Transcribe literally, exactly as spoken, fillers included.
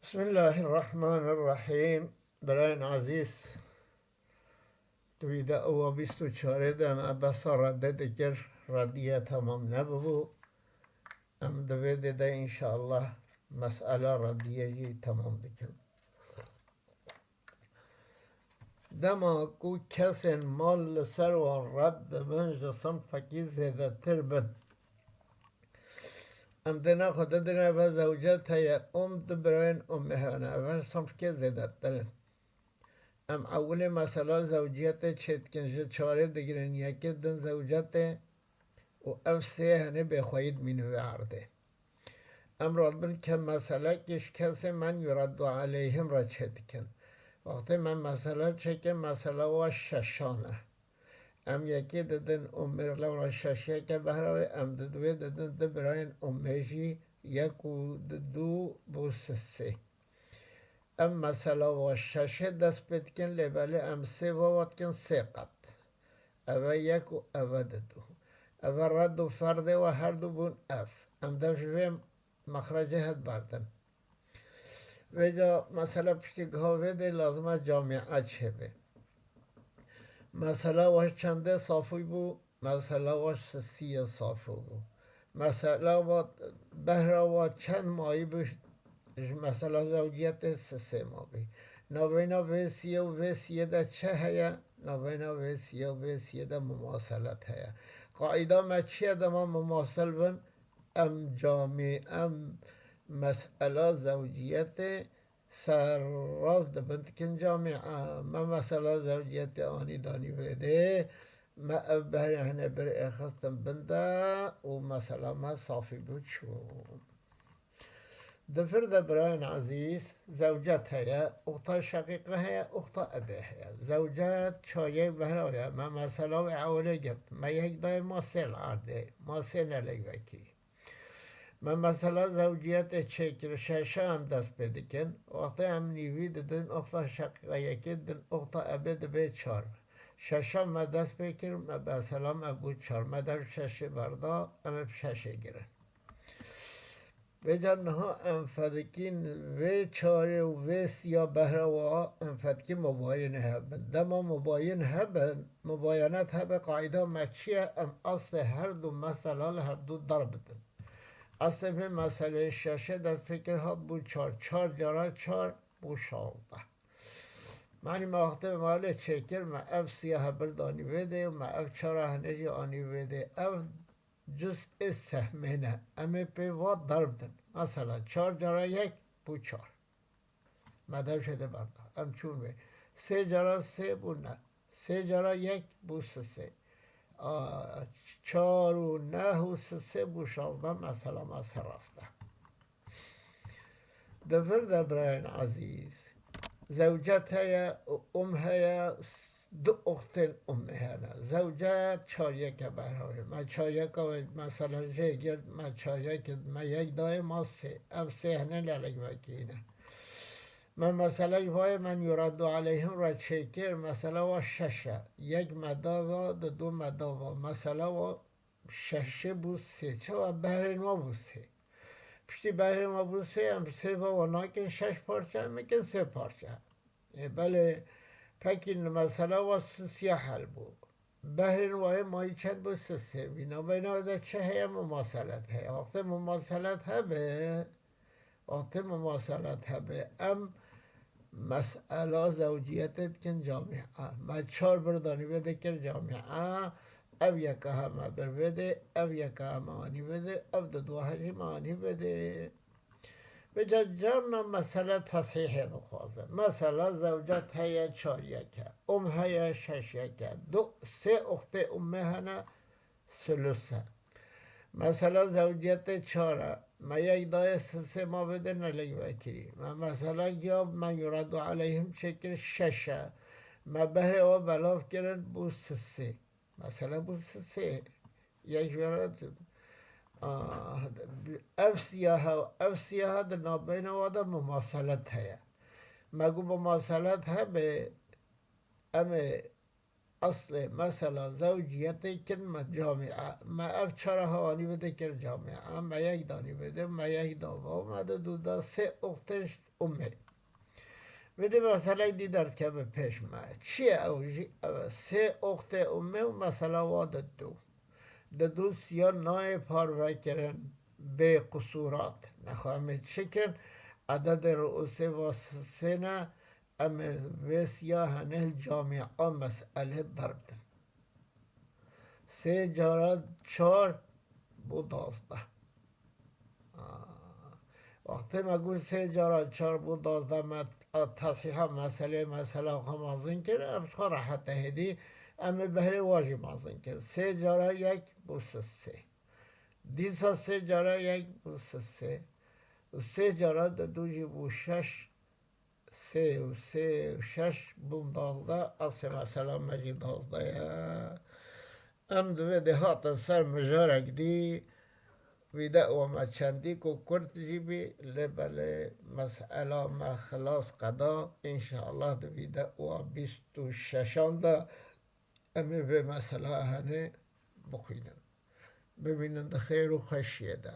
Bismillahirrahmanirrahîm. Birayên ezîz, di vîdeoya bîst û çarê de me behsa redê dikir, rediye temam nebûbû. Em di vê dê de înşallah mesela rediyê jî temam dikin. Dema ku kesên mal li ser wan red dibin, ji sinfekî zêdetir bin. Em dê nexwe didin eve zewcet heye, um du birayên umê hene, eve sinfkê zêdetir in. Em ewilê mesela zewciyetê çêdikin, ji çarê digirin, yekê din zewcetê û ev sê hene bêxweyî dimînin vê erdê. Em radibin ke meselekê ji kesê men yuraddu aleyhim re çêdikin. Wextê me mesele çêkir, mesela wa şeşan e. Em yekê didin umê, lewra şeşyeke behra wê, em di duwê didin du birayên umê jî, yek û du, du bû sisê. Em mesela wa şeşê dest pê dikin, lê belê em sê ve wa dikin sê qet. Eve yek û eve di du. Eve red û ferdê we her du bûn ev. Em dev ji vê mexrecê het berdin. Vêca mesela piştî giha vê dê lazim e camîa çêbe. Mesela we çendê safû bû, mesela we sisiyê safû bû. Mesela we behra we çend mayî bû, ji mesela zewciyetê sisê mabî. Navbeyna vê siyê û vê siyê de çi heye? Navbeyna vê siyê û vê siyê de mumaselet heye. Qaîda me çi ye dema mumasel bin? Em camî, em mesela zewciyetê serrast dibin dikin camîa. Me mesela zewciyetê anî danî vê dê, me ev behrê hene bir êxistin bin de û mesela me safî bû çû. Di vir de birayên ezîz, zewcet heye, uxta şeqîqe heye, uxta ebê heye. Zewcet çayê behra ye, me mesela wê ewilê girt. Me yek dayê ma sê li erdê, ma sê nelêk vekirî. Me mesela zewciyetê çêkir, şeşe em dest pê dikin. Wextê em nîvî didin, uxta şeqîqe yekê didin, uxta ebê dibe çar. Şeşa me dest pê kir, me mesela me bû çar. Me dev şeşê berda, em ê bi şeşê girin. Vêca niha em fedikîn vê çarê û vê siya behra wa em fedikîn mubayinê hebin. Dema mubayin hebin, mubayenet hebe, qaîda me çi ye? Em aslê her du mesela li hevdu dar bidin. Aslê vê meseleyê şeşê dest pê kir hat bû çar. Çar cara çar bû şazdeh. Manî me wextê malê çêkir, me ev siyahe bir danî vê dê û me ev çara hene jî anî vê dê. Ev cuz'ê sehmê ne. Em ê pê va dar bidin. Mesela çar cara yek bû çar. Me dev jê de berda. Em çûn vê. Sê cara sê bû ne. Sê cara yek bû sisê. A, çar û neh û sisê bû şazdeh, mesela me ser rast e. Di vir de birayên ezîz, zewcet heye, um heye, du uxtên umê hene. Zewcet çar yeke behra wê. Me çar yeka wê mesela jê girt, me çar yek, me yek dayê ma sê. Ev sê hene lelek vekirîne. Me meselek vayê men yuraddu aleyhim re çêkir, mesela wa şeş e. Yek me da va, di du me da va. Mesela wa şeşê bû sê. Çawa behrên wa bû sê? Piştî behrên wa bû sê, em sê ve wa nakin şeş parçe, em bikin sê parçe. Ê, belê, pekî mesela wa sisiya hel bû. Behrên wa yê mayî çend bû? Sisê. Vîna beyna de çi heye? Mumaselet heye. Wextê mumaselet hebe, Wextê mumaselat hebe, em mesela zewciyetê dikin camîa. Me çar bir danî vê dê kir camîa. Ev yeka heme bir vê dê, ev yeka heme anî vê dê, ev di dua hejî me anî vê dê. Vêca carna mesele tesîhê dixwaze. Mesela zewcet heye çar yeke, um heye şeş yeke, du, sê uxtê umê hene, sulus e. Mesela zewciyetê çar e. Me yek dayê sisê ma vê dê nelêk vekirî. Me mesela ya men yuraddu aleyhim çêkir şeş e. Me behrê wa belav kirin bû sisê. Mesela bû sisê. Yek ji were tu. Ah, ev siyaha, ev siyaha di navbeyna wa de mumaselet heye. Me got mumaselet hebe, em ê Eslê mesela zewciyetê kin me camîa. Me ev çara hewanî bide kir camîa. Me yek danî bide, me yek dava, me de du da sê uxtê Ummê. Vê dê meseleyê dî derdikeve pêş me. Çi ye ew jî? Ev e sê oxtê ummê û mesela wa di du. Di du siya nayê parvekirin bê qusûrat. Nexwe em ê çi kin? Ededê ruusê va sê ne, em ê vê siya henê li camîa meselê derbidin. Sê cara çar bû dazdeh. Aa, wextê me got sê cara çar bû dazdeh, me tesîha meselê, mesela xwe mezin kir, em ji xwe rehet e hêdî, em ê behrê wa jî mezin kir. Sê cara yek bû sisê. Dîsa sê cara yek bû sisê. Û sê cara di du jî bû şeş. Sê û sê û şeş bûn dazdeh, asê mesela me jî dazdeh ye. Em divê dê hatin ser mijarek dî, vîdeoya me çendî ku kurt jî bî, lê belê mesela me xilas qeda, înşallah di vîdeoya bîst û şeşan de em ê vê mesela henê bixwînin. Bimînin di xêr û xweşiyê de.